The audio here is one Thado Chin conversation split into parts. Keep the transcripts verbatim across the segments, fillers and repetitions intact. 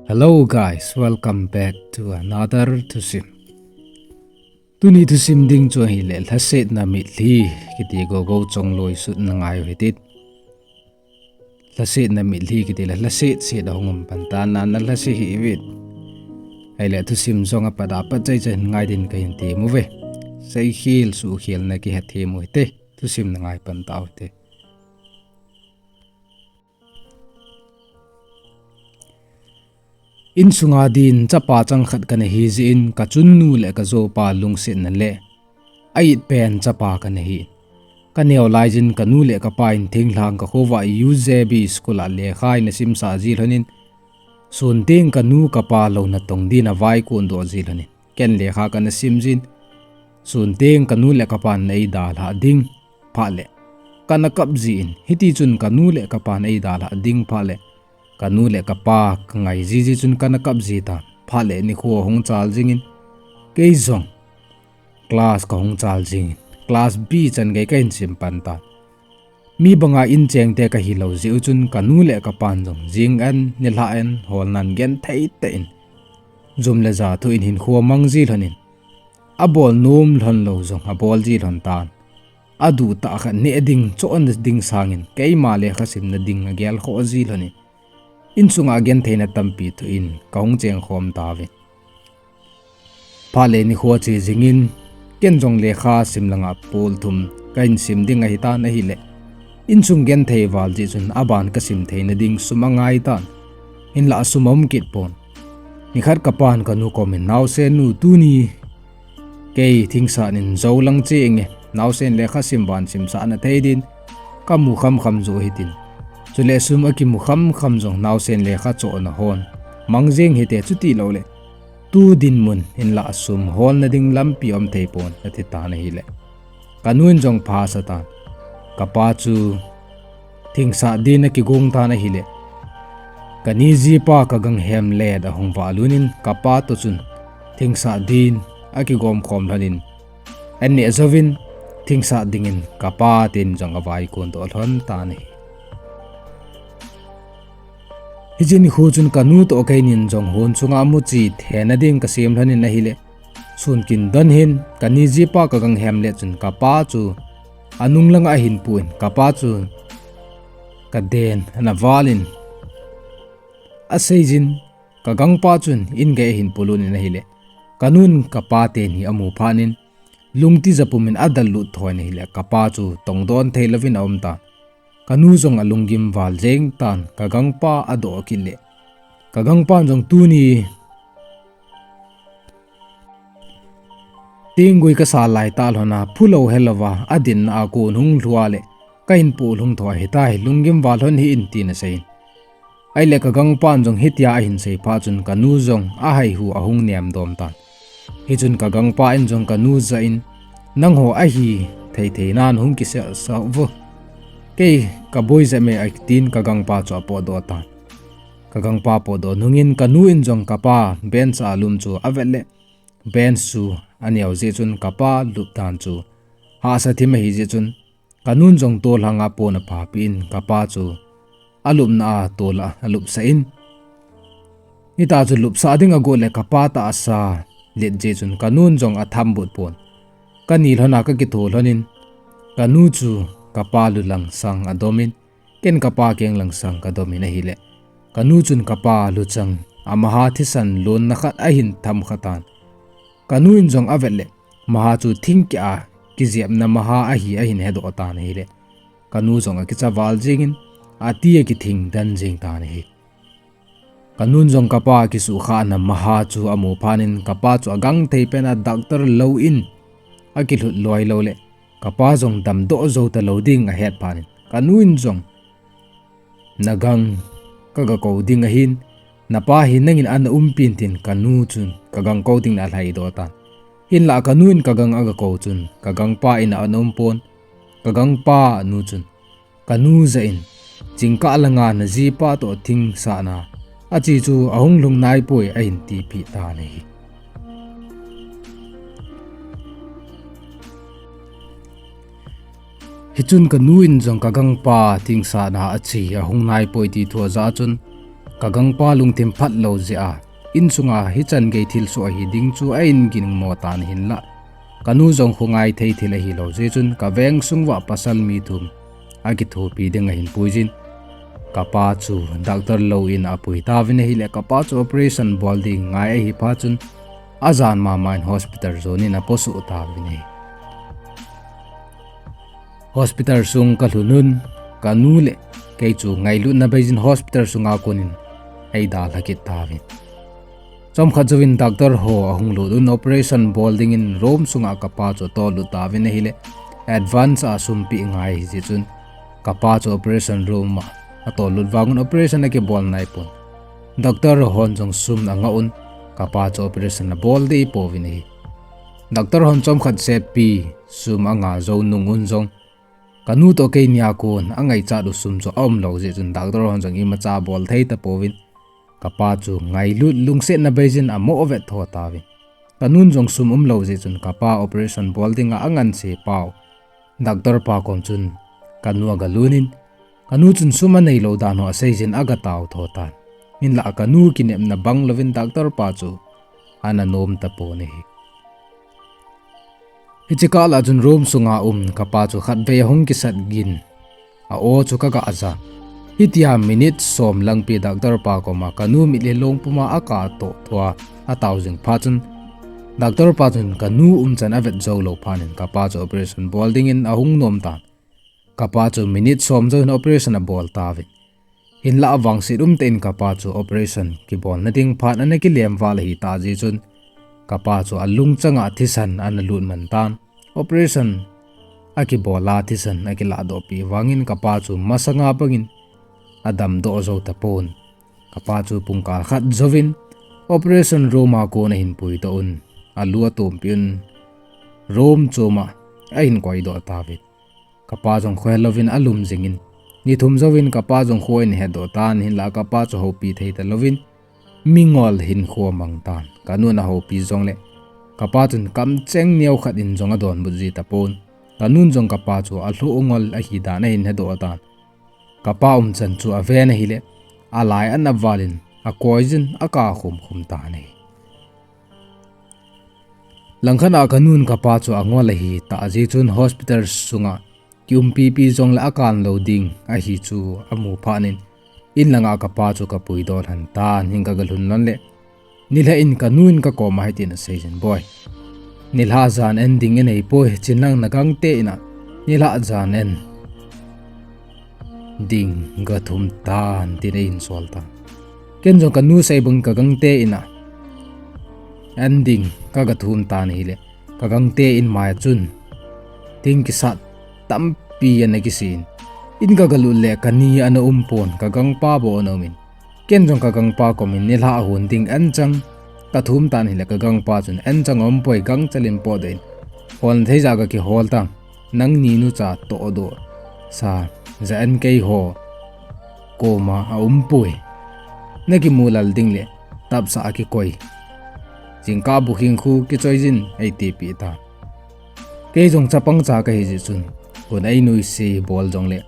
Hello guys, welcome back to another thusim. Tuni thusim ding chu ahile lhasetna mitlhi kiti gogo chongloi sutna ngai u hitin. Lhasetna mitlhi kiti le lhaset set ahung um pan tan, na lhase hih uvin. Ahile thusim jong apat apat chai chai ngai din kahin tem uve. Seikhel sukhelna kihe them u hite. Thusim na ngai pan tau hite. Insunga din chapa chang khat kana hi jeh in, kachunnu le kajopa lungsetna le a-it pen chapa kana hi. Kaneo laijin kanu le kapa in thinglhang kakhovah U J B school a lekha ana simsah ji lhonin, sun teng kanu kapa louna tong din avaikon doh ji lhonin, ken lekha kana sim jin, sun teng kanu le kapan eidalhah ding phat le kana kap jin, hitichun kanu le kapan eidalhah ding phat le kanu le kapa kangai jiji chun kana kap ji tan. Phat le nikho ahung chal jingin, kei jong class kahung chal jingin, class B chan gei kahin sim pan tan. Mi banga inchengte kahilou jeh u chun kanu le kapan jong jing an nilhah an holnan genthei tah in, jum le ja thoh in hinkho amang ji lhonin, abol nom lhon lou jong abol ji lhon tan. Aduh tah khat neh ding, chohna ding sangin keima lekha simna ding agel khoh ji lhonin, insunga gentheina tampi thoh in kahung chengkhom tauvin. Phat le nikho che jingin, ken jong lekha sim langa polthum kahin sim ding ahitan ahile, insung genthei val jeh chun aban kasim theina ding sum angai tan. Hinlah sum aum kit pon. Nikhat kapan kanu komin, naosen nu, tuni kei thingsat in jou lang chenge, naosen lekha sim van simsah na thei din kamu khamkham joh hitin, chule sum akimu khamkham jong naosen lekha chohna hon mang jeng hite, chuti loule tu dinmun hinlah sum holna ding lampi aum thei pon, ati tan ahile, kanu in jong phasah tan. Kapa chu thingsat din akigong tan ahile, kani jipa kagang hemlet ahung valunin kapa toh chun thingsat din akigom khom lhonin, anneh jouvin thingsat dingin kapa ten jong avaikon doh lhon tan ahi. Hiche nikho chun kanu toh keinin jong hon chunga muchi thena ding kasem lhonin ahile, sun kin don hin kani jipa kagang hemlet chun kapa chu anung langa ahin pui in, kapa chu kaden ana valin aseijin, kagangpa chun in gei ahin pulunin ahile, kanun kapa teni amu phatnin, lungtija pumin adallut thoin ahile, kapa chu tongdon thei louvin aum tan. Kanu jong alunggim val jeng tan, kagangpa adoh kit le, kagangpan jong tuni tenggui kasa laitah lhona, phulou helouva adinna a kon hung lhua le, kahin poh lhung tho ahitai, lunggim val lhon hih in, tin aseiyin. Ahile kagangpan jong hitia ahin sei phat chun kanu jong ahaihu ahung nem dom tan. Hichun kagangpa in jong kanu jah in, nangho ahi thei thei nan hung kiselsah uvo. Kei kaboi jep e, atin kagangpa chu apotdoh tan. Kagangpa potdoh nungin kanu in jong kapa bench a alum chu avet le, bench chu aneo jeh chun kapa lup dan chu hahsa thim ahi jeh chun, kanun jong tolhanga pon aphapeh in kapa chu alupna a tol a alupsah in, hitia chu lupsah ding agot le kapa tahsa let jeh chun kanun jong athambut pon. Kani lhona kakitho lhonin, kanu chu kapa lulang sang adomin, ken kapa kenglang sang kadomin ahile, kanu chun kapa luchang amaha thisan lonna khat ahin tham khatan. Kanu in jong avet le, maha chu thingkeh a kijepna maha ahi ahin hedoh tan ahile, kanu jong akicha val jengin, ati akithing den jeng tan ahi. Kanun jong kapa kisuhkhahna maha chu amu phatnin, kapa chu agangthei pena doctor lou in akilhut loi loule, kapa jong damdoh jou talou ding ahet phatnin, kanu in jong, nagang kaga kou ding ahin, napa hi nangin ana umpin, tin kanu chun kagang kou ding na alhaidoh tan. Hinlah kanu in kagang aga kou chun kagangpa in a ana umpon, kagangpa nu chun, kanu jah in, jingkah langa najipa toh thingsahna ache chu ahung lhung naipoi, ahin tipeh tan ahi. Hichun kanu in jong kagangpa tingsahna a che ahung naipoi ti thu ajah chun, kagangpa lungthim phat lou jeh a, insunga hichan gei thilsoh ahi ding chu a in ginmo tan ahinlah, kanu jong khongai thei thil ahilou jeh chun, kaveng sung uva pasal mi thum akithopi ding ahin puijin. Kapa chu doctor lou in apui tauvin ahileh, kapa chu operation bol ding ngai ahi phat chun, ajan mama in hospital jon in aposuh tauvin ahi. Hospital sung kalhun un, kanu le kei chu ngailutna beijin hospital sunga kon in eidalha kit tauvin. Chomkhat jouvin doctor ho ahung lut un operation bol dingin room sunga kapa chu atollut tauvin ahileh, advance a sum peh ngai ahi jeh chun, kapa chu operation room a atollut vang un operation akibol naipon. Doctor hon jong sum angah un, kapa chu operation abol ding pouvin ahi. Doctor hon chomkhat sepi sum anga jou nung un jong, kanu toh kei nia kon angaichat u sum chu aumlou jeh chun doctor hon jong imacha bol thei tapouvin. Kapa chu ngailut lungsetna beijin amoh vet tho tauvin. Kanun jong sum umlou jeh chun kapa operation bol dinga anganse pau doctor pa kom chun kanu agalhun in, kanu chun sum aneilou dan ho aseijin agatao tho tan. Hinlah kanu kinepna bang louvin doctor pa chu ana nom tapon ahi. Hiche kah lah chun room sunga um kapa chu khatvei ahung kisat gin a-o chu kagah ja. Hitia minute som langpi doctor pa koma kanu mitlhi long puma akah toh thua atao jing phat chun, doctor pa chun kanu umchan avet joulou phat in kapa chu operation bol dingin ahung nom tan. Kapa chu minute som jouin operation abol tauvin. Hinlah vangset umtah in kapa chu operation kibolna ding phat ana kilem val ahitah jeh chun, kapa chu alungchanga thisan ana lut man tan. Operation akibol a thisan akiladoh peh vangin kapa chu masanga bangin adamdoh jou tapon. Kapa chu pungkal khat jouvin operation room a kon ahin puidoh un, alu atompi un, room choma ahin koidoh tauvin. Kapa jong khohel louvin alum jingin, ni thum jouvin kapa jong kho ahin hetdoh tan, hinlah kapa chu houpi thei talouvin, mingol hinkho amang tan. Kanun ahoupi jongleh, kapa chun kamcheng neokhat in jong adonbut ji tapon. Kanun jong kapa chu alhoh ngol ahidan ahin hedoh tan. Kapa umchan chu aven ahileh, alai ana valin akoijin akah khum khum tan ahi. Langkhat a kanun kapa chu angol ahitah jeh chun hospital sunga kiumpipi jongleh akanlou ding ahi chu amu phat in, in langa kapa chu kapuidoh lhon tan, hin kagalhun lhon leh, nilhah in kanun kakoma hitin aseijin, Boi, nilhah jan en ding inei poi, chinlang nagangte in a nilhah jan en ding gathum tan, tin eihin sol tan. Ken jong kanu sei bang kagangte in a en ding kagathum tan ahileh, kagangte in mai a chun thing kisat tampi ana kisei in, in kagalut leh kani ana umpon, kagangpa bou ana umin. Ken jong kagangpa komin nilhah ahon ding anchang kathum tan ahileh, kagangpa chun anchang aumpoi, gangchel in potdoh in, holna thei jeh a kakihol tan, nangni nucha tohdoh sa ja-en keiho koma aumpoi. Nakimu lal ding leh tapsa a kikoi, jingkah bukhing khu kichoijin eitipeh tan. Kei jong chapang cha kahi jeh chun, hun einuisat bol jongleh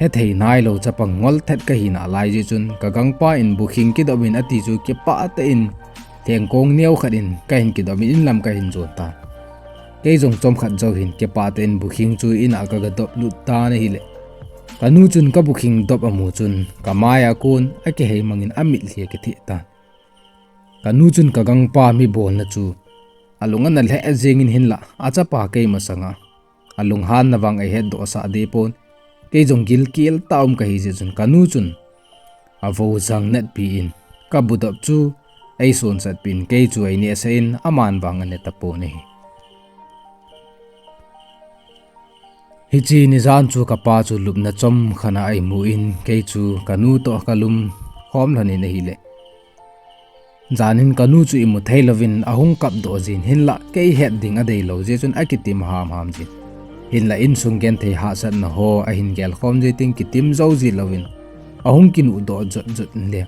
hethei nailou chapang ngol thet kahi nalai jeh chun, kagangpa in bukhing kidop in ati chu kipah tah in lhengkong neokhat in kahin kidop in, inlam kahin jon tan. Kei jong chomkhat jou hin kipah tah in bukhing chu in a kagadop lut tan ahileh, kanu chun kabukhing dop amu chun kamai a kon akihei mangin amitlhi akitheh tan. Kanu chun kagangpa mibolna chu alung ana lheh jengin, hinlah achapa kei masanga alunghanna vang eihetdohsah deh pon. Kei jong gilkel tah um kahi jeh chun kanu chun avou jang natpi in, kabudop chu eisonsatpi in, kei chu einehsah in, aman vang ane tapon ahi. Hiche nijan chu kapa chu lupna chomkhat a eimu in, kei chu kanu toh kalum khom lhon in ahileh, jan in kanu chu imu theilouvin ahung kapdoh jin, hinlah kei het ding adeilou jeh chun akitim hamham jin. Hinlah insung genthei hahsatna ho ahin gelkhom jeh in kitim jou ji louvin ahung kinuhdoh jotjot in le,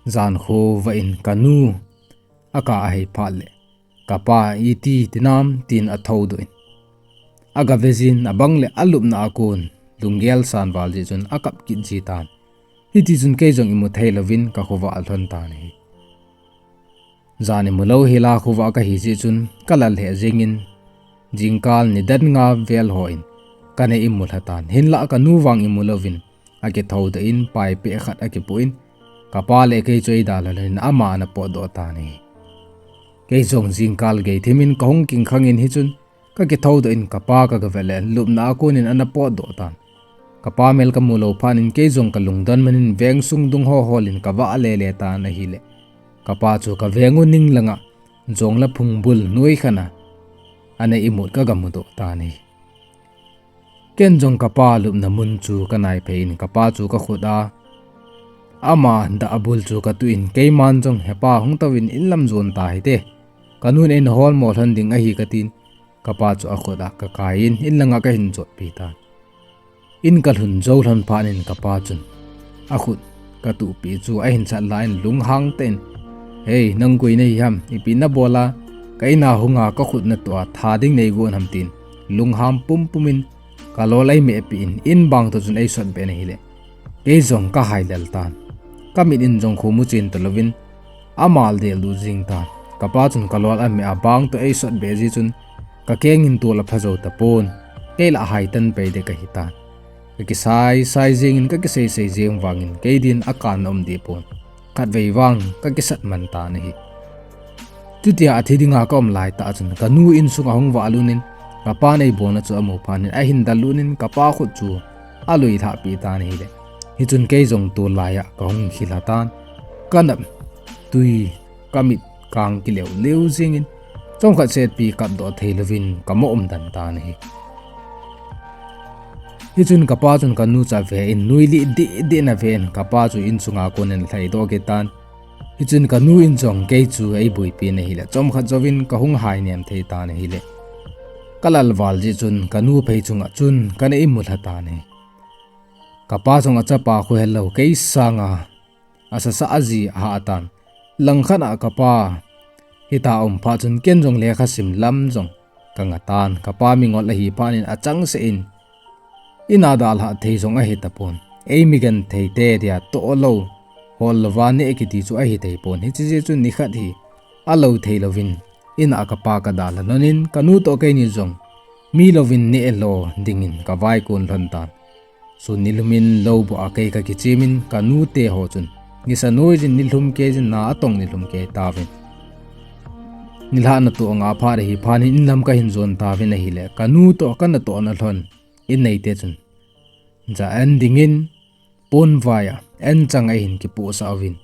jan khovah in kanu akah ahei phat leh, kapa iti tinam tin athoudoh in, Aga vejin abang le alupna a kon lunggel san val jeh chun akap kit ji tan. Hiti chun kei jong imu thei louvin kakhovah lhon tan ahi. Jan imu lou hela khovah kahi jeh chun kalal lheh jengin, jingkal nidan nga vel hon kana imu lha tan. Hinlah kanu vang imu louvin akithoudoh in, paipeh khat akipoh in, kapa le kei chu eidalha lhonin ama ana potdoh tan ahi. Kei jong jingkal gei thimin kahung kingkhangin hichun kakithoudoh in kapa kagavet le lupna a konin ana potdoh tan. Kapa mel kamu lou phatnin kei jong kalungdon manin veng sung dung ho holin kavah lele tan ahile, kapa chu kaveng u ning langa jong la phungbul noi khat a ana imut kagamudoh tan ahi. Ken jong kapa lupna mun chu kanaiphei in kapa chu kakhut a, ama dah bul chu katuh in keiman jong, "Hepa, hung touvin inlam jon tahite. Kanun eina holmo lhon ding ahi," katin, kapa chu akhut a kakai in inlanga kahin jotpi tan. In kalhun jou lhon phatnin kapa chun akhut katuhpeh chu ahin sat lah in lunghang tah in, "Hei, nang koi nahi ham, ipi nabol a ka ina hunga kakhut natoh a tha ding neigon ham?" tin lungham pumpum in kalol eimehpeh in, in bang toh chun eisotbeh in ahile, kei jong kahai lel tan. Kamit in jong khomu chen talouvin amal dellut jing tan. Kapa chun kalol ameh a bang toh eisotbeh jeh chun kakengin tol apha jou tapon, kei lah haitan pei ding kahi tan. Kakisai sai jengin, kakisei sei jeng vangin kei din akanna um deh pon. Khatvei vang kakisat man tan ahi. Chutia athi dinga kaum laitah chun kanu insunga ahung vahlut in, kapan eibolna chu amu phatnin ahin dallut in kapa khut chu aluilhahpeh tan ahile, hichun kei jong tol laiya kahung khilha tan. Kanap tui kamit kang kileu leu jengin, chomkhat setpi katdoh theilouvin kamo umden tan ahi. Hichun kapa chun kanu chu ave in nuilih deh deh in ave in kapa chu insunga konin alhaidoh kit tan. Hichun kanu in jong kei chu eiboipi in ahile, chomkhat jouvin kahung hainem thei tan ahile, kalal val jeh chun kanu phei chunga chun kana imu lha tan ahi. Kapa jong achapa khu helou kei sanga asasa aji ahah tan. Langkhat a kapa hita um phat chun ken jong lekha sim lam jong kanga tan. Kapa mingol ahi phatnin achangseh in, ina dalhah thei jong ahi tapon. Eimi gentheite dia toh lou, hol louva neh kiti chu ahi thei pon. Hiche jeh chun nikhat hi alou theilouvin, ina kapa kadalha lhonin, kanu toh keini jong mi louvin neh lo dingin kavaikon lhon tan. Sun nilhum in lou boh a kei kakichem in, kanute ho chun nisa noijin nilhum kei jin, na atong nilhum kei tauvin. Nilhah natoh nga phat ahi phatnin inlam kahin jon tauvin ahile, kanu toh kanatohna lhon in neite chun ja an dingin, ponvai a an chang ahin kipohsah uvin,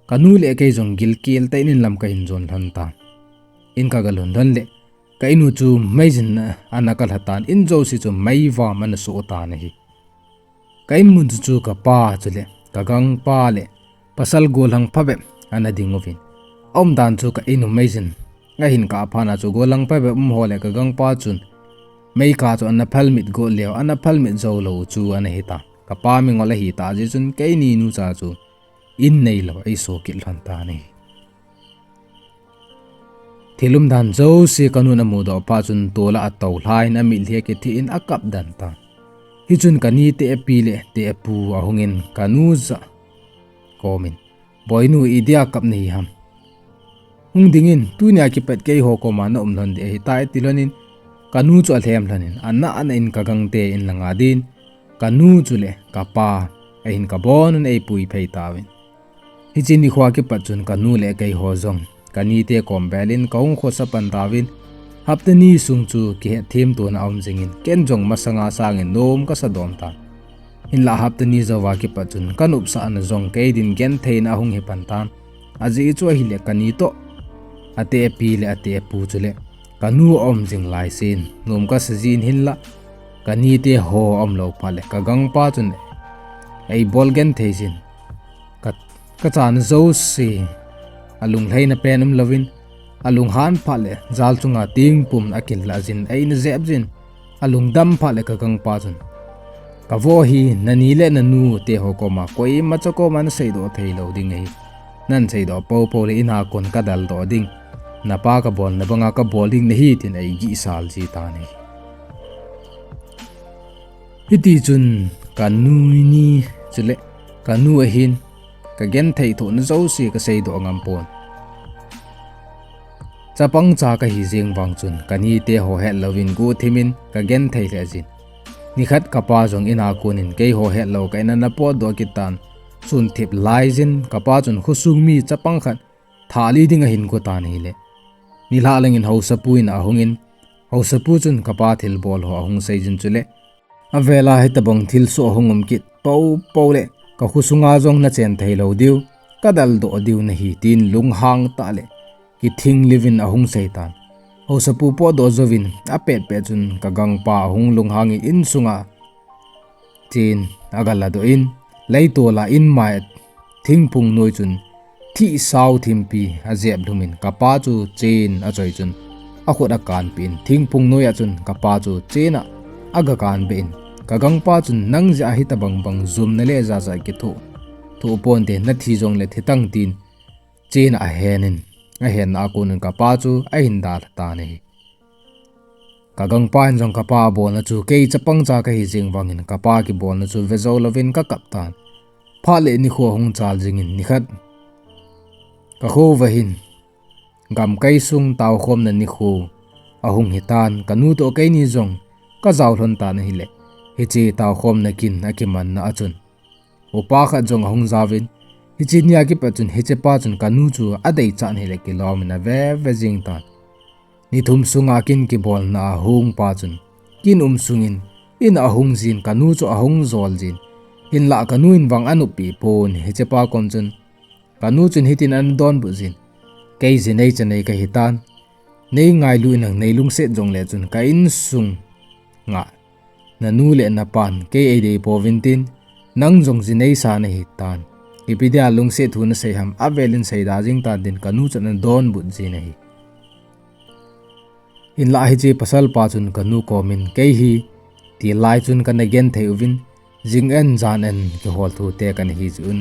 kanu le kei jong gilkel tah in inlam kahin jon lhon tan. In kagalhun lhon le, ka inu chu meijin ana kalha tan, in jouse chu meivam ana soh tan ahi. Ka inmun chu chu kapa chule kagangpa le pasal gollhang phabep ana ding uvin, aumdan chu ka inu meijin ahin kah phatna chu gollhang phabep um ho le kagangpa chun meikah chu ana phalmit got leu, ana phalmit jou lou chu ana hitan. Kapa mingol ahitah jeh chun keini nucha chu in neilou eiso kit lhon tan ahi. Thil umdan jouse kanun amudoh phat chun tola atoulha in amitlhi akithih in akap den tan. Hichun kanite api le te apu ahungin kanu jah komin, Boinu, idia kap nahi ham? Hung dingin, tunia kipat keiho koma naum lhon ding ahitai, ati lhonin, kanu chu alhem lhonin, ana ana in kagangte in langa din, kanu chule kapa ahin kabonun eipui phei tauvin. Hiche nikhoa kipat chun kanu le keiho jong kanite kom belin kahung khosa pan tauvin, hapta ni sung chu kihetthem tona aum jingin, ken jong masanga sangin nom kasa dom tan. Hinlah hapta ni jouva kipat chun kanopsahna jong kei din gentheina ahung hi pan tan. Ajeh chu ahile kani toh ate api le ate apu chule kanu aum jing laisen nom kasa jin, hinlah kanite ho aum lou phat le kagangpa chun eibol genthei jin. Ka, kachana jouse alunglhaina pen umlouvin, alunghan phat le jal chunga tingpum akinlah jin, eina jep jin, alungdam phat le kagangpa chun, kavoh hi nani le nanu teho koma koimacha koma naseidoh theilou ding ahi. Naseidoh poupou le ina kon kadaldoh ding, napa kabolna banga kabol ding nahi, tin eigihsal ji tan ahi. Hiti chun kanu ni chule kanu ahin, kagenthei thohna jouse kaseidoh ngam pon. Chapang cha kahi jeng vang chun kanite ho hetlouvin guhthim in kagenthei lheh jin. Nikhat kapa jong in a kon in keiho hetlou ka in ana potdoh kit tan. Sun thip lai jin kapa chun khosung mi chapang khat thah lih ding ahin go tan ahile, nilhah lang in haosapu in ahung in, haosapu chun kapa thilbol ho ahung sei jin chule, avel a hitobang thilsoh ahung um kit poupou le, kakhosunga jong nachen theilou diu, kadaldoh diu nahi, tin lunghang tah le kithing liuvin ahung sei tan. Haosapu potdoh jouvin apetpet chun kagangpa ahung lunghang in insunga chen agaladoh in, leitol a in mai thingphung noi chun thihsao thimpi ajep lhum in kapa chu chen achoi chun akhut akanpeh in, thingphung noi a chun kapa chu chen a agakanbeh in, kagangpa chun, nang jeh a hitobang bang jumna le jachat kithoh, thoh ponte, nathi jongle thi tan, tin chen a ahen in, ahenna a kon in kapa chu ahin dalha tan ahi. Kagangpa in jong kapa abolna chu kei chapang cha kahi jeng vang in kapa kibolna chu vejou louvin kakap tan. Phat le nikho ahung chal jing in nikhat kakho va hin gamkai sung taokhomna nikho ahung hitan, kanu toh keini jong kajao lhon tan ahile, hiche taokhomna kin akimanna a chun upa khat jong ahung jaovin, hiche nia kipat chun hichepa chun kanu chu adeichat in ahile kilom in ave ve jing tan. Nithum sunga kin kibolna a hungpa chun kin um sungin in ahung jin, kanu chu ahung jol jin, hinlah kanu in vang anoppi pon, hichepa kom chun kanu chun hitin ana donbut jin, kei ji neicha nei kahitan, nei ngailu in lang nei lungset jongle chun ka insunga nanu le napan kei eidei pouvin tin, nang jong ji neisa nahitan, ipi dia lungset thu nasei ham, avel in seida jing tan, tin kanu chun ana donbut jin ahi. Hinlah hiche pasalpa chun kanu kom in, kei hi tilai chun kana genthei uvin, jing en jan en kihol thu te kana hi jeh un,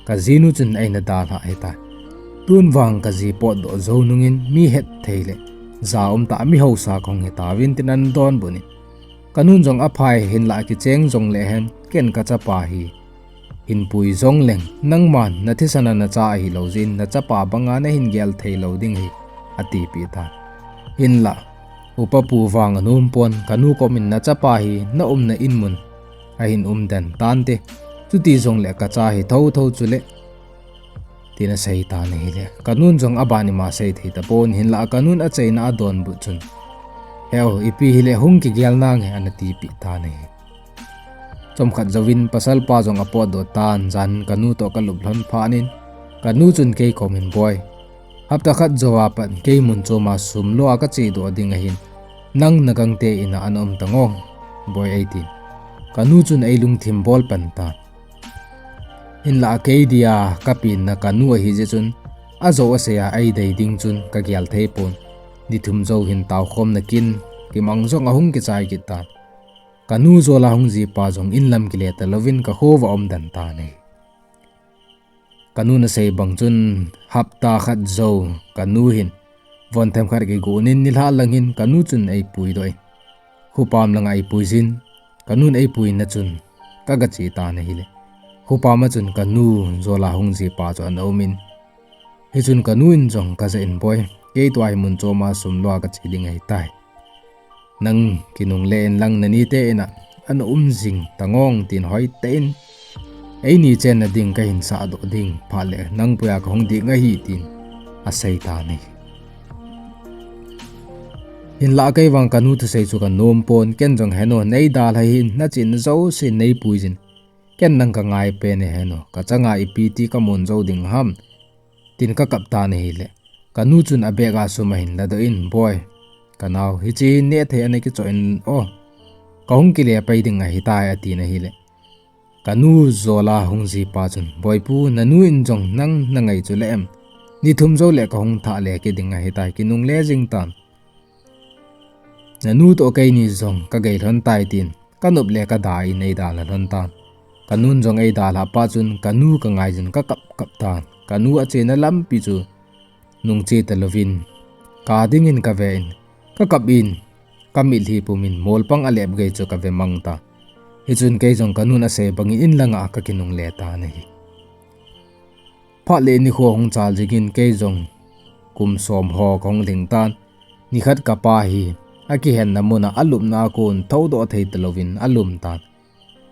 kajinu chun eina dalhah ahitai. Tun vang kaji potdoh jou nungin mi hetthei le ja umtah mi haosa kahung hitauvin, tin ana donbut in, kanun jong aphai, hinlah kicheng jongle hen ken kachapa hi hinpui jongleng, nangman nathisan a nacha ahilou jeh in nachapa banga nahin gel theilou ding ahi, atipeh tan. Hinlah upapu vang anom pon, kanu kom in, nachapa hi naumna inmun ahin umden tante, chuti jongle kacha hi thouthou chule, tin asei tan ahile, kanun jong aban ima sei thei tapon, hinlah kanun achaina a donbut chun, heu, ipi hile hung kigel nange, ana tipeh tan ahi. Chomkhat jouvin pasalpa jong apotdoh tan, jan kanu toh kalup lhon phat in, kanu chun kei kom in, boi, hapta khat jou a pat kei mun choma sum lo a kachedoh ding ahin, nang nagangte in a ana um tango, boi, eitin. Kanu chun eilungthim bol pan tan. Hinlah kei dia kapenna kanu ahi jeh chun, ajou asei a eidei ding chun kagel thei pon. Nithum jou hin taokhomna kin kimang jong ahung kichai kit tan. Kanu jol a hung jipa jong inlam kile talouvin kakho va umden tan ahi. Kanun asei bang chun hapta khat jou kanu hin von themkhat kigon in nilhah lang hin kanu chun eipuidoh in, khopam langa eipui jin, kanun eipuina chun kagache tan ahile, khopam a chun kanu jol a hung jipa chu ana um in, hichun kanu in jong, kajah in boi, kei tua hi mun choma sum lo a kache ding ahitai. Nang kinungle in lang nanite in a ana um jing tangong, tin hoitah in, eini chenna ding kahin sahdoh ding, phat le nang pui a kahung ding ahi, tin asei tan ahi. Hinlah kei vang kanu thusei chu kanom pon, ken jong heno, neidalha hin nachenna jouse neipui jin, ken nang kangai pen e, heno, kachanga ipi ti kamun jou ding ham, tin kakap tan ahile, kanu chun abag a sum ahin ladoh in, boi, kanao, hiche nehthei ana kichoh in o, kahung kile pai ding ahitai, atin ahile, kanu jol a hung jipa chun, boipu, nanu in jong nang nangai chu le em, nithum joule kahung thah le kit ding ahitai, kinungle jing tan. Nanu toh keini jong kagei lhon tai, tin kanop le kada in eidalha lhon tan. Kanun jong eidalhah phat chun kanu kangai jin kakap kap tan. Kanu achena lampi chu nungche talouvin, ka dingin kave in, kakap in, kamitlhi pum in molpang alep gei chu kave mang tan. Hichun kei jong kanun asei bangin in langa kakinungle tan ahi. Phat le nikho ahung chal jingin kei jong kum som ho kahung lhing tan. Nikhat kapa hi akihenna muna alupna a kon thoudoh thei talouvin alum tan.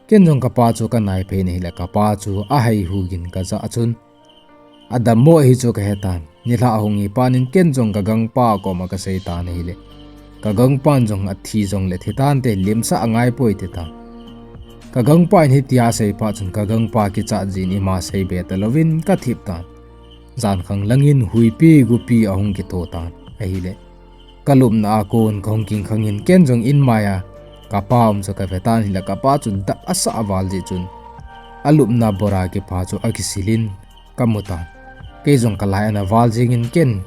Ken jong kapa chu kanai phei in ahile kapa chu ahei hugin kajah chun adammo ahi chu kahetan. Nilhah ahung hi phatnin ken jong kagangpa koma kasei tan ahile kagangpan jong athi jongle thi tante limsah angaipoi ati tan. Kagangpa in hitia asei phat chun kagangpa kichat jin ima seibe talouvin kathip tan. Jankhang langin huipi gupi ahung kitho tan ahile kalupna a kon kahung kingkhangin ken jong inmaiya kapa um chu kavetan ahile kapa chu dap asah val jeh chun alupna bora kipha chu akisilin kamutan. Kei jong kalai ana val jingin ken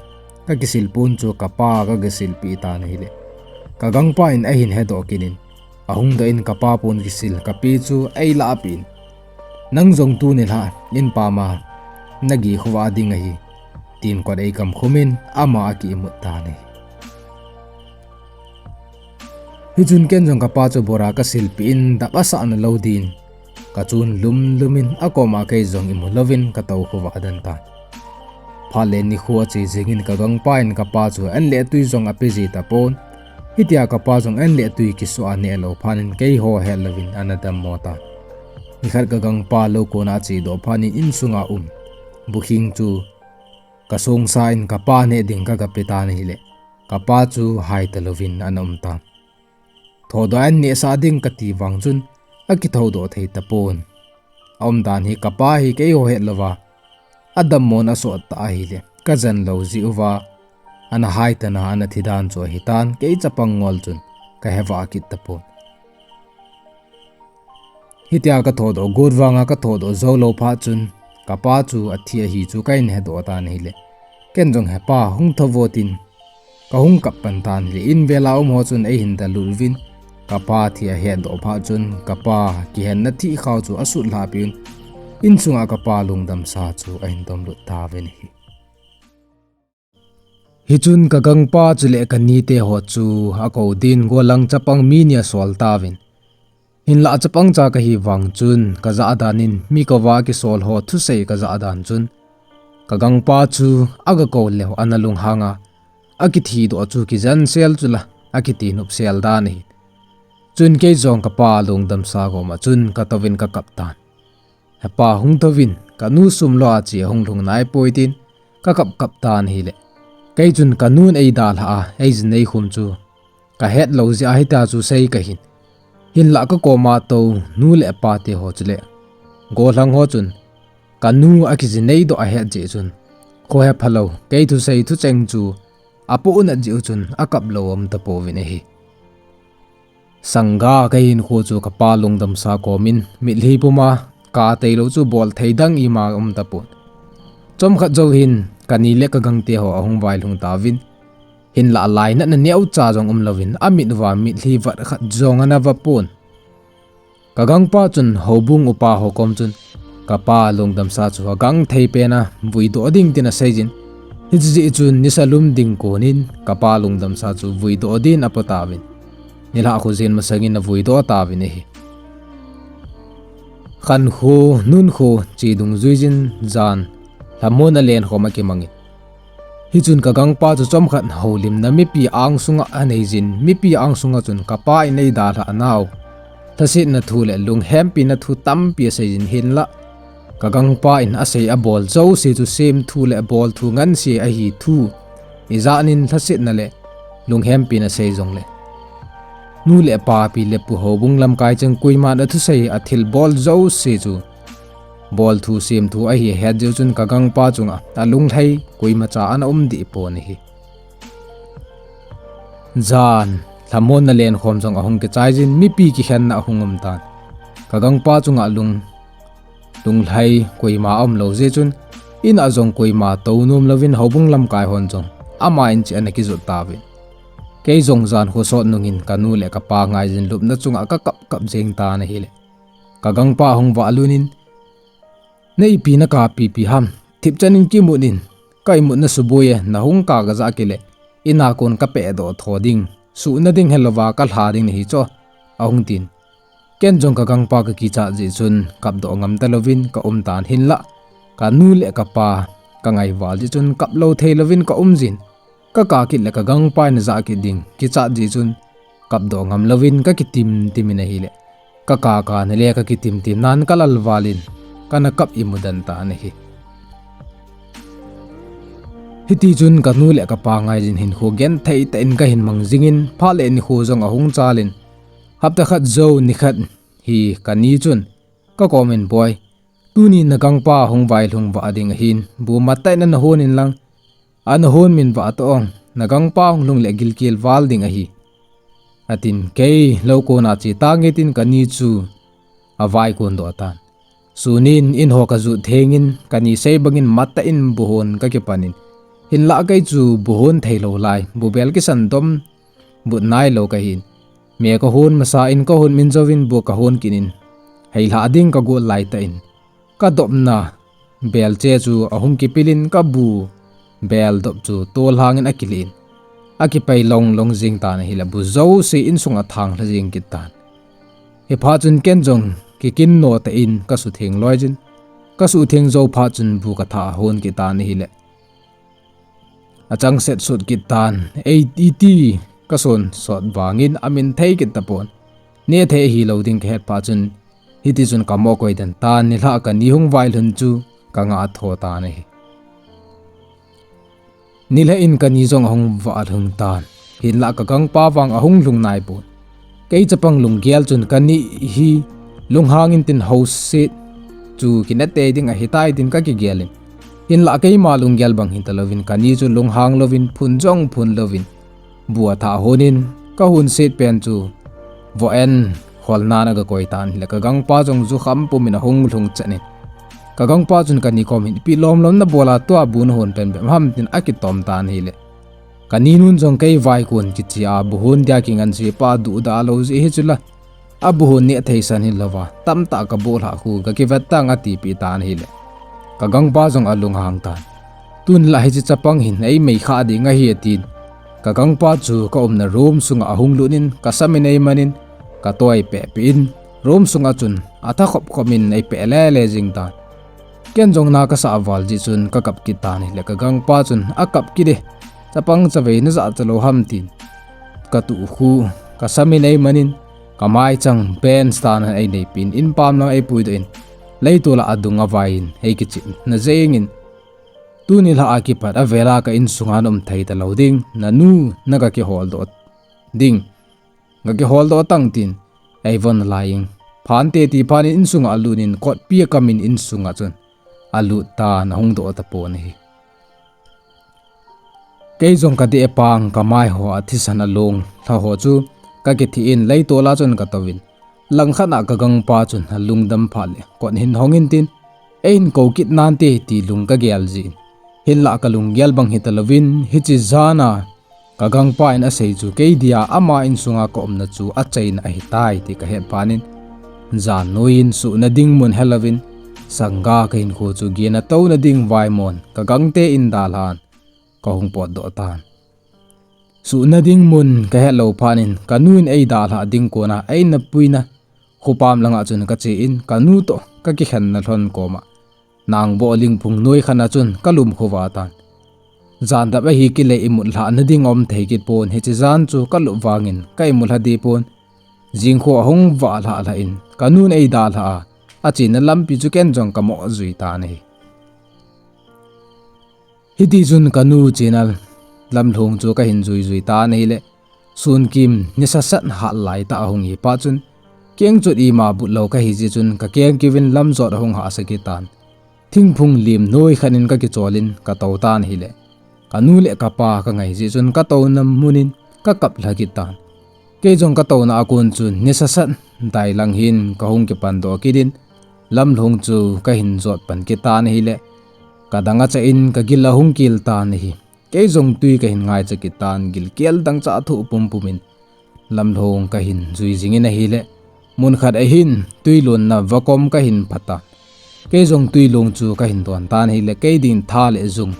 kakisil pon chu kapa kakisilpeh tan ahile kagangpa in ahin hedoh kit in ahung doh in kapa pon kisil kapeh chu eilahpeh in, nang jong tuni lha in pama nageh khovah ding ahi, tin kot eikamkhumin ama aki imut tan ahi. Hichun ken jong kapa chu bora kasilpeh in dap asah nalou din kachun lumlumin akoma kei jong imu louvin katou khovah den tan. Phat le nikho ache jingin kagangpa in kapa chu an le tui jong apeji tapon. Hitia kapa jong an le tui kisuh a nehlou phatnin keiho hetlouvin ana dammo tan. Nikhat kagangpa lou kona achedoh phatnin insunga um bukhing chu kasongsa in kapa neh ding kagape tan ahile kapa chu haitalouvin ana um tan. Thoudoh a an nehsah ding kati vang chun akithoudoh thei tapon. Aumdan hi kapa hi keiho hetlouva adammon asot tah ahile kajen lou jeh uva ana haitana ana thidan chu ahitan kei chapang ngol chun kahevah kit tapon. Hitia kathoudoh got vanga kathoudoh joulou phat chun kapa chu athi ahi chu kahin hedoh tan ahile ken jong hepa hung thouvo tin kahung kap pan tan ahile invela umho chun eihin dalut uvin kapa thi ahetdoh phat chun kapa kihenna thihkhao chu asutlhahpeh un insunga kapa lungdamsa chu ahin tomlut tauvin ahi. Hichun kagangpa chule kaniteho chu akou din golhang chapang mi ni asol tauvin. Hinlah chapangcha kahi vang chun kajah danin mi kouva kisolho thusei kajah dan chun kagangpa chu agakou leu ana lunghanga akithidoh chu kijensel chula akitinopsel dan ahi. Chun kei jong kapa lungdamsa koma chun katouvin kakap tan. Hepa hung thouvin kanu sumlou a che ahung lhung naipoi tin kakap kap tan ahile kei chun kanun eidalhah a eijinei khum chu kahetlou jeh a hitia chu sei kahin. Hinlah kakoma tou nu le pateho chule golhangho chun kanu akijineidoh ahet jeh chun khohephalou kei thusei thucheng chu apohnat jeh u chun akaplou aum tapouvin ahi. Sangga kahinkho chu kapa lungdamsa komin mitlhi puma kateilou chu bolthei dang ima aum tapon. Chomkhat jou hin kani le kagangteho ahung vailhung tauvin. Hinlah lainatna neocha jong umlouvin amit uva mitlhi vat khat jong ana vapon. Kagangpa chun houbung upaho kom chun kapa lungdamsa chu agangthei pena vuidoh ding tin aseijin. Hiche jeh chun nisa lum ding konin kapa lungdamsa chu vuidoh din apo tauvin. Nilhah khojin masangin avuidoh tauvin ahi. Khankho, nunkho, che dungjuijin jan lhamonna lenkhom akimangin. Hichun kagangpa chu chomkhat houlimna mipi angsunga aneijin, mipi angsunga chun kapa in eidalhah nau lhasetna thu le lunghempina thu tampi aseijin hinlah kagangpa in asei abol jouse chu semthu le bolthu nganse ahi thu ijanin lhasetna le lunghempina sei jongle nu le papi le pu houbung lamkai cheng koiman athusei athilbol jouse chu bolthu semthu ahi ahet jeh u chun kagangpa chunga alunglhai koimacha ana um dehpon ahi. Jan lhamonna lenkhom jong ahung kichaijin mipi kikhenna ahung umtan. Kagangpa chunga lung lunglhai koima aumlou jeh chun ina jong koima tounom louvin houbung lamkai hon jong ama in cheh ana kijot tauvin. Kei jong jan khosot nungin kanu le kapa ngaijin lupna chunga kakap kap jeng tan ahile kagangpa ahung valunin, neipi nakapipi ham, thipchanin kimutin, ka imutna suboi e, nahung kagajah kile ina kon kapehdoh tho ding, suhna ding helouva kalha ding nahi chu, ahung tin. Ken jong ka gangpa ka kichat jeh chun kapdoh ngam talouvin ka um tan, hinlah kanu le kapa ka ngai val jeh chun kap lou thei louvin ka um jin. Ka kap kit le ka gangpa in ajah kit ding kichat jeh chun kapdoh ngam louvin ka kitim tim in ahile, ka kap kap na le ka kitim tim nan ka lal val in kana kap imu den tan ahi. Hiti chun kanu le kapa ngai jin hinkho genthei tah in ka hin mang jing in, phat le nikho jong ahung chal in, hapta khat jou nikhat hi kani chun ka kom in, "Boi, tuni na gangpa hung vailhung vah ding ahin, bu matah in ana hon in lang, ana hon min vah toh ong, na gangpa hung lhung le gilkel val ding ahi," atin. Kei lou kona che tange tin kani chu avaikon doh tan. Sun in in ho ka jot theng in, kani sei bang in matah in bu hon ka kipan in, hinlah kei chu bu hon thei lou lai, bu bel kisan dom but nai lou ka hin. Me ka hon masa in ka hon min jouvin bu ka hon kit in, hei lha ding ka got lai tah in, ka dopna bel che chu ahung kipil in, ka bu bel dop chu tol hang in akilih in, akipai long long jing tan ahile, bu jouse in sung a thang lha jing kit tan. Hi phat chun ken jong kikin no tah in ka sutheng loi jin. Ka sutheng jou phat chun bu ka thah hon kit tan ahile, achang set sut kit tan. Ei iti ka son sot vang in amin thei kit tapon. Neh thei hilou ding ka het phat chun, hiti chun ka mo koi den tan, nilhah kani hung vailhun chu ka ngah tho tan ahi. Nilhah in kani jong ahung vailhung tan. Hinlah ka gangpa vang ahung lhung nai pon. Kei chapang lunggel chun kani hi lunghang in tin houset chu kina tei ding ahitai tin ka kigel in. Hinlah keima lunggel bang hita louvin kani chu lunghang louvin phun jong phun louvin bu athah hon in, ka hon set pen chu vo en khol nan aga koi tan ahile, ka gangpa jong jukham pum in ahung lhung chan in, ka gangpa chun kani kom hin, "Ipi lom lom na bol a tua bu na hon pen bep ham?" tin akitom tan ahile, kani nun jong kei vaikon kiche a bu hon dia kingansei pa duhdah lou jeh hi chula, a bu hon neh thei san hilouva, tamtah ka bol lhah khu ka kivet tang, ati peh tan ahile, ka gangpa jong alunghang tan. Tun lah hiche chapang hin ei mei kha ding ahi, atin. Ka gangpa chu ka umna room sunga ahung lut in, ka sam in ei man in, ka toi peh peh in, room sunga chun atha khop khop in ei peh le le jing tan. Ken jong na ka sah val jeh chun ka kap kit tan ahile, ka gangpa chun, "Akap kit e, chapang chavei na jah cha lou ham?" tin ka tuh khu, ka sam in ei man in, ka mai chang bench tan a ei nei peh in, in pam lang ei puidoh in, leitol a adung avai in ei kichep na jeng in, "Tuni lhah a kipat avel a ka insunga na um thei ta lou ding, na nu na ga kihol doh ding, ga kihol doh tang," tin ei von lai in, phante ti phat in insunga alut in, kotpi akam in insunga chun alut tan, ahung doh tapon ahi. Kei jong ka deh pang, ka mai ho a thisan along lha ho chu ka kithih in, leitol a chun ka tou in, langkhat a ka gangpa chun alungdam phat le, "Kot hin hong in tin, ei hin kou kit nante," ti lung ka gel jin. Hinlah ka lunggel bang hita louvin, hiche jan a ka gangpa in asei chu kei dia ama insunga ka umna chu achaina ahitai ti ka het phat in, jan noi in suhna ding mun helouvin, sanga ka hinkho chu gena touna ding vaimon ka gangte in dalhan ka hung potdoh tan. Suhna ding mun ka het lou phat in, ka nu in ei dalhah ding kona ei napuina khopam langa chun ka che in, ka nu toh ka kikhenna lhon koma, nang boh lingphung noi khat a chun ka lum khovah tan. Jan dap ahi kit le imut lhah na ding aum thei kit pon, hiche jan chu ka lup vang in ka imut lha deh pon. Jingkho ahung vah lhah lhah in, ka nu in ei dalhah a, achena lampi chu ken jong ka mo jui tan ahi. Hiti chun ka nu chena lamlhong chu ka hin jui jui tan ahile, sun kim nisa sat hat lai tah ahung hi phat chun, keng chot ima but lou ka hi jeh chun ka keng keu in lam jot ahung hahsa kit tan. Thingphung lim noi khat in ka kichol in ka tou tan ahile, ka nu le ka pa ka ngai jeh chun ka touna mun in ka kap lha kit tan. Kei jong ka touna a kon chun nisa sat dai lang hin ka hung kipan doh kit in, lamlhong chu ka hin jot pan kit tan ahile, ka dang acha in ka gil ahung kel tan ahi. Kei jong tui ka hin ngaicha kit tan, gilkel dangchah thoh pumpum in lamlhong ka hin jui jing in ahile, mun khat ahin tui lonna vakom ka hin pha tan. Kei jong tui long chu ka hin don tan ahile, kei ding tha le jung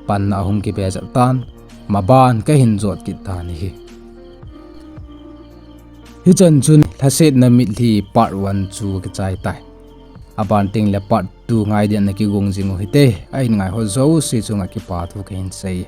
panna ahung kipe jep tan, maban ka hin jot kit tan ahi. Hichan chun lhasetna mitlhi part one chu kichai tai. Aban tengle part two ngai din ana kigong jing u hite. Ahin ngaiho jouse chunga kipa thu kahin sei.